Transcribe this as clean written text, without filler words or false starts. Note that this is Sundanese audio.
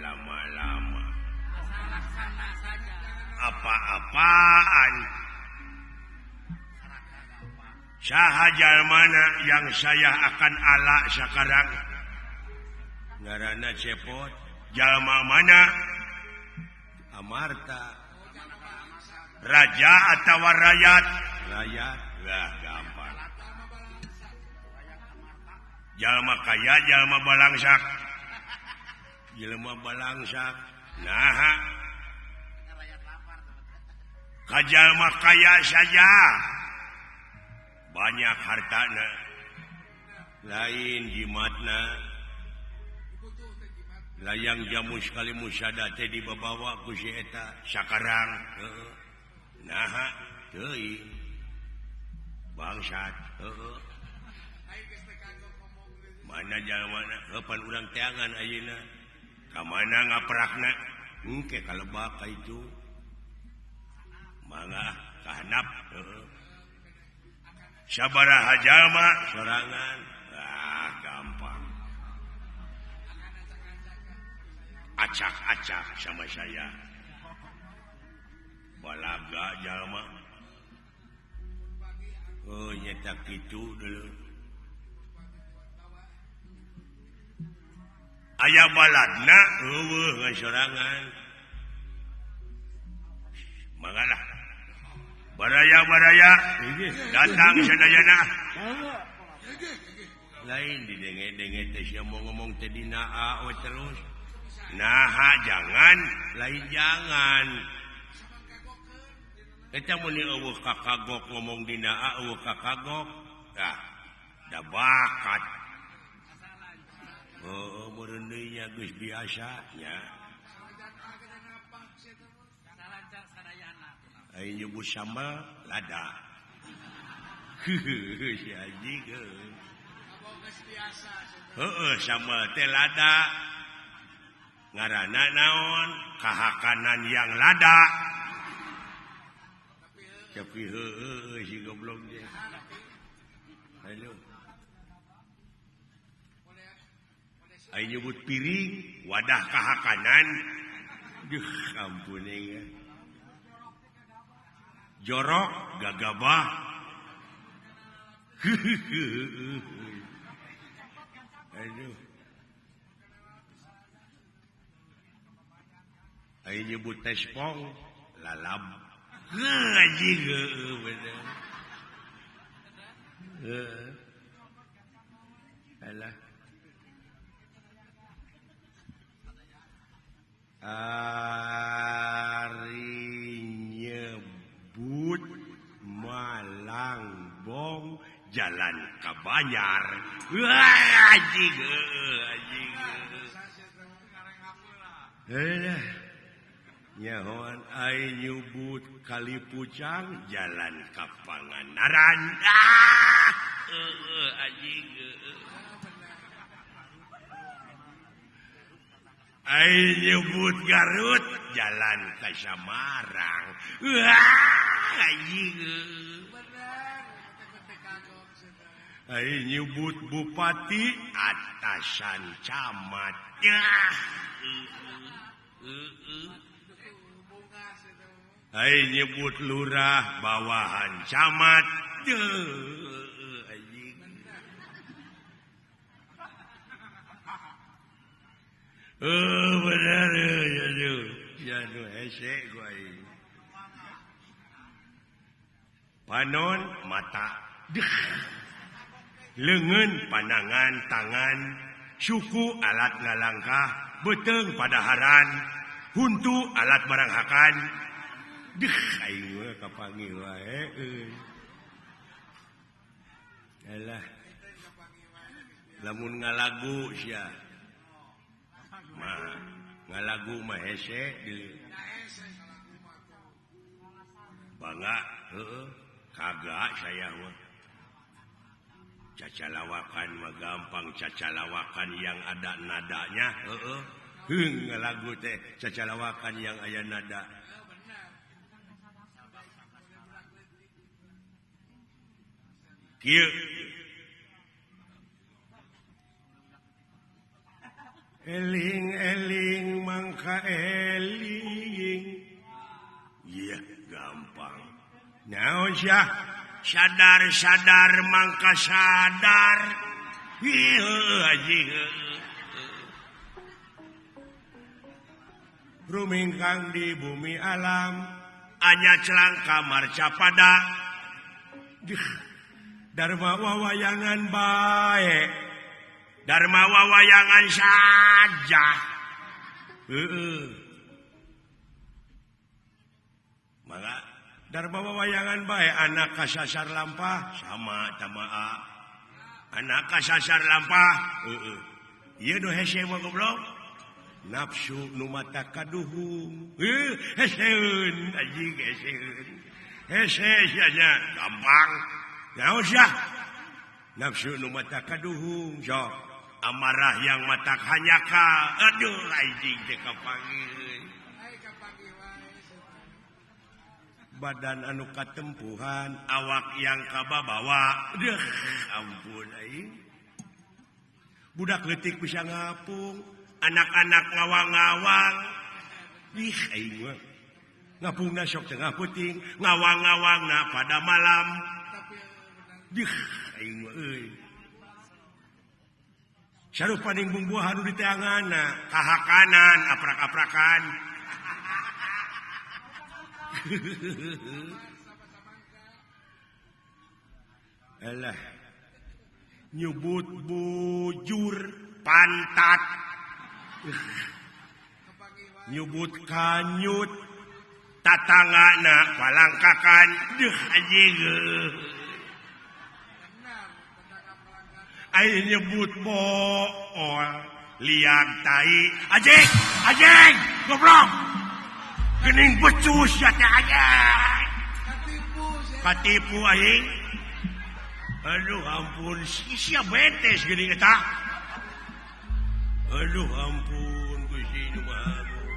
Lama-lama apa-apaan sahaja mana yang saya akan ala sekarang ngarana cepot jalma mana Amarta raja atau rakyat rakyat lah gampang jalma kaya jalma balangsak jelema balangsak nah kajalma kaya saja banyak hartana lain jimatna layang jamu sekali musada teh dibawa ku si eta sakarang heeh nah teuing bangsat heeh mana jalmana heupan urang teangan ayeuna ka mana ngaprakna engke kalebak ka itu mangga kahanap heeh sabaraha jalma sorangan ah gampang acak-acak sama saya balaga jalma oh nyetak kitu dulu aya baladna eueuh ngan sorangan mangga lah baraya-baraya datang sadayana lain didenge-denge teh sia mau ngomong teh dina we terus naha jangan lain jangan eta mun eueuh kakagok ngomong dina eueuh kakagok tah da bakat oh meureun deui nya geus biasa nya aing nyebut sambal lada si anjing heueuh sambal teh lada ngaranna naon kahakanan yang lada tapi heueuh si goblok dia halo aing nyebut piring wadah kahakanan duh ampun ya jorok gagabah aduh aing nyebut tespong lalab anjing heueuh bener heueuh alah ari nyebut Malangbong jalan ka Banjar anjing anjing heuh nyahoan aing nyebut Kali Pucang jalan ka Pangandaran ah heueuh anjing aing nyebut Garut jalan ka Samarang wah anjing aing nyebut bupati atasan camat aing nyebut lurah bawahan camat anjing oh benar ya aduh hese gua ini panon mata leungeun panangan tangan suku alat ngalangkah beuteung padaharan huntu alat baranghakan Deuh aing mah kapanggih wae euy. Alah. Lamun ngalagu sia. Mah ngalagu mah hese deui. Bangga heueuh kagak saya mah. Cacalawakan mah gampang, cacalawakan yang ada nadanya heueuh. Heung ngalagu teh cacalawakan yang aya nada. Kieu eling-eling mangka eling. Iya gampang. Naon sia? Sadar-sadar mangka sadar. Heuh haji. Rumingkang di bumi alam anya celangka marcapada. Dharma wawayangan bae. Dharma wawayangan saja. Heeh. Maka Dharma wawayangan bae anak kasasar lampah sama tamaa. Anak kasasar lampah heeh. Ieu nu hese mah goblok. Nafsu nu mata kaduhung. Heuh heseun anjing heseun. Hese sia nya gampang. Naon sia? Nafsu nu mata kaduhung sok. Amarah yang mata hanyaka. Aduh anjing teh kapanggih. Badan anu katempuhan, awak yang kababawa. Deuh ampun aing. Budak leutik bisa ngapung, anak-anak ngawang-ngawang. Ih aing mah. Ngapungna sok tengah peuting, ngawang-ngawangna pada malam. Deuh aing mah euy. Sarupaning bumbuahan nu diteanganna, kahakanan, aprak-aprakan. Alah. Nyebut bujur pantat. Nyebut kanyut tatanggana palangkakan. Deuh anjing. Aing nyebut bool liang tai. Anjing, anjing, goblok. Gening becus ya teh anjing. Katipu aing. Aduh ampun, sia betes geuning eta. Aduh ampun Gusti nu Maha Agung.